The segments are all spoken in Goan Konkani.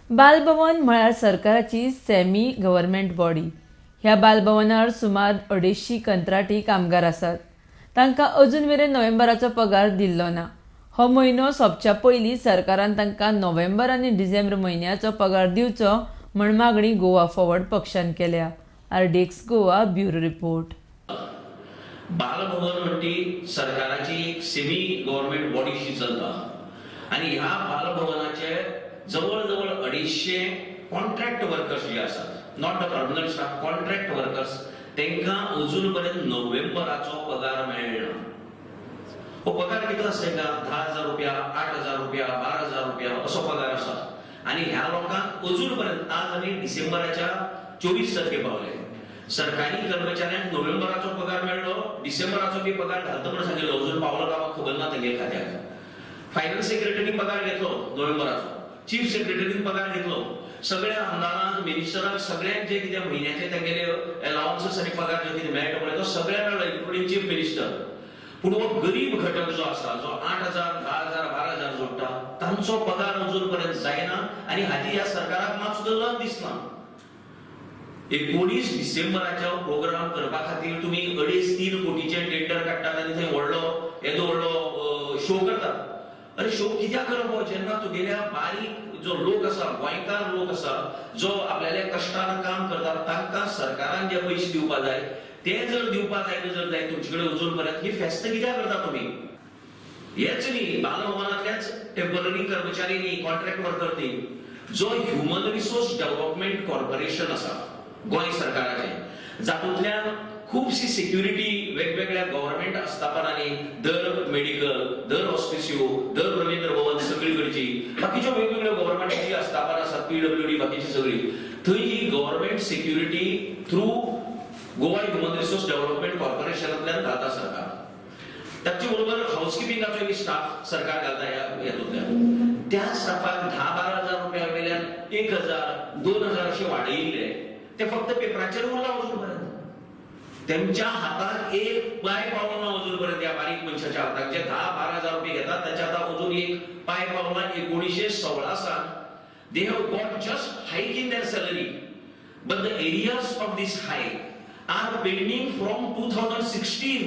बालभवन म्हळ्यार सरकाराची सेमी गव्हर्मेंट बॉडी. ह्या बालभवनार सुमार 250 कंत्राटी कामगार आसात. तांकां अजून मेरेन नोव्हेंबराचो पगार दिल्लो ना. हो म्हयनो सोंपच्या पयलीं सरकारान तांकां नोव्हेंबर आनी डिसेंबर म्हयन्याचो पगार दिवचो म्हण मागणी गोवा फॉरवर्ड पक्षान केल्या. RDX Goa bureau report. Bal Bhavan म्हणटी सरकाराची एक सेमी गव्हर्मेंट बॉडीशी चलता आनी ह्या बालभवनाचे जवळ जवळ 250 कॉन्ट्रॅक्ट वर्कर्स जे आसात, not the permanent staff, contract workers, तांकां अजून पर्यंत नोव्हेंबराचो पगार मेळना. हो पगार कितलो आसा तांकां? 10,000 रुपया, 8,000 रुपया, 12,000 रुपया असो पगार आसा. आनी ह्या लोकांक अजून पर्यंत, आज आमी डिसेंबराच्या 24 तारखे पावले, सरकारी कर्मचाऱ्यांक नोव्हेंबराचो पगार मेळ्ळो, डिसेंबराचो बी पगार घालता म्हणून सांगिल्लो, अजून पावलो काय खबर ना तेगे खात्याक. फायनान्स सेक्रेटरीन पगार घेतलो नोव्हेंबराचो, चीफ सेक्रेटरीन पगार घेतलो, सगळ्या आमदारांक, मिनिस्टरांक, सगळ्यांक जे कितें म्हयन्याचे तेगेले एलावन्सीस आनी पगार जो कितें मेळटा पळय तो सगळ्यांक मेळ्ळो, इन्क्लुडींग चीफ मिनिस्टर. पूण हो गरीब घटक जो आसा, जो 8,000, 10,000, 12,000 जोडटा, तांचो पगार अजून पर्यंत जायना आनी हाजी ह्या सरकाराक मात सुद्दां लज दिसना. 19 डिसेंबराचो प्रोग्राम करपा खातीर तुमी 2.5-3 कोटीचे टेंडर काडटात आनी थंय व्हडलो येदो व्हडलो शो करतात. अरे शो कित्याक करप हो, जेन्ना तुगेल्या बारीक जो लोक आसा, गोंयकार लोक आसा, जो आपल्याले कश्टान काम करतात, तांकां सरकारान जे पयशे दिवपा जाय ते जर दिवपा जाय जर जाय तुमचे कडेन अजून पर्यंत ही फेस्त कित्याक करता तुमी? हेच न्ही, बालभवनांतल्याच टेंपररी कर्मचारी न्ही, कॉन्ट्रॅक्ट वर्कर न्ही, जो ह्युमन रिसोर्स डेव्हलपमेंट कॉर्पोरेशन आसा गोंय सरकाराचें, जातूंतल्यान खुबशी सिक्युरिटी वेगवेगळ्या गव्हर्मेंट आस्थापनांनी, दर मेडिकल, दर हॉस्पिसियो, दर रवींद्र भवन, सगळी कडची बाकीच्यो वेगवेगळ्यो गव्हर्मेंटाची आस्थापनां आसात, PWD बाकीची सगळी, थंय ही government security through Goa human resource development कॉर्पोरेशनांतल्यान घालता सरकार. ताचे बरोबर हाऊसकिपिंगाचो एक स्टाफ सरकार घालता ह्या हेतूंतल्यान. त्या स्टाफाक 10-12 हजार रुपया वयल्यान 1,000, 2,000 अशे वाडयिल्ले, ते फक्त पेपराचेर उरला अजून पर्यंत. त्यांच्या हाताक एक पाय पावना अजून पर्यंत. या बारीक मनशाच्या हाताक जे 10-12 हजार रुपये घेतात त्याच्या हाताक अजून एक पाय पावना. 1916 साल they have got just hike in their salary, but the arrears of this hike are pending from 2016.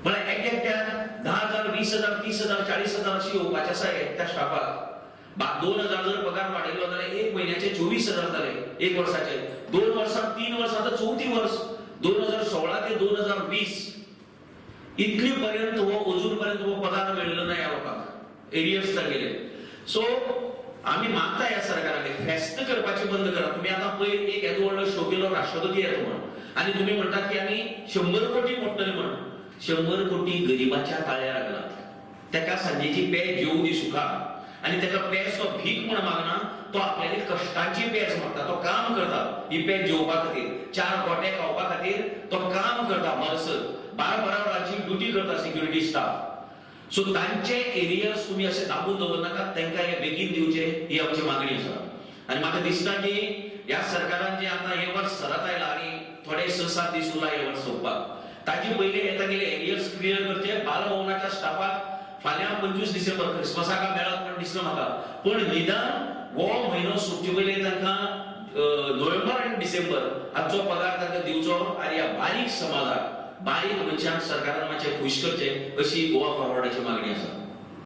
म्हळ्यार एक एकट्याक 10,000, 20,000, 30,000, 40,000 अशी येवपाचे आसा त्या स्टाफाक. 2,000 जर पगार वाडयलो जाल्यार एक म्हयन्याचे 24,000 जाले, एक वर्साचे. 2 वर्सां, 3 वर्सां, आतां चवथी वर्स, 2016 ते 2020 इतली पर्यंत हो अजून पर्यंत हो पगार मेळिल्लो ना ह्या लोकांक, एरियर्स गेले. सो आमी मागता ह्या सरकाराक फेस्त करपाचें बंद करा. तुमी आतां पयर एक येदो व्हडलो शो केलो, राष्ट्रपती येता म्हण, आनी तुमी म्हणटात की आमी 100 कोटी मोडटले म्हण. 100 कोटी गरिबाच्या ताळ्यार लागलात. तेका सांजेची पेज जेवू दी सुखा, आनी तेका पेज तो भीक म्हण मागना, तो आपल्याली कश्टांची पेज मागता. तो काम करता ही पेज जेवपा खातीर, 4 गोटे खावपा खातीर तो काम करता, मरसर 12-12 वरांची ड्युटी करता सिक्युरिटी स्टाफ. सो तांचे एरियर्स तुमी अशे दाबून दवरनाका, तांकां हे बेगीन दिवचे ही आमची मागणी आसा. आनी म्हाका दिसता की ह्या सरकारान जे आतां हे वर्स सरत आयला आनी थोडे 6-7 दीस उरला हे वर्स सोंपपाक, ताजे पयलीं हे तागेले एरियर्स क्लियर करचे. बालभवनाच्या स्टाफाक फाल्यां 25 डिसेंबर क्रिसमसाक मेळत म्हण दिसना म्हाका, पूण निदान हो म्हयनो सोंपचे पयलीं तांकां नोव्हेंबर आनी डिसेंबर हाचो पगार तांकां दिवचो आनी ह्या बारीक समाजाक, बारीक मनशांक सरकारान मातशें खूश करचें अशी गोवा फॉरवर्डाची मागणी आसा.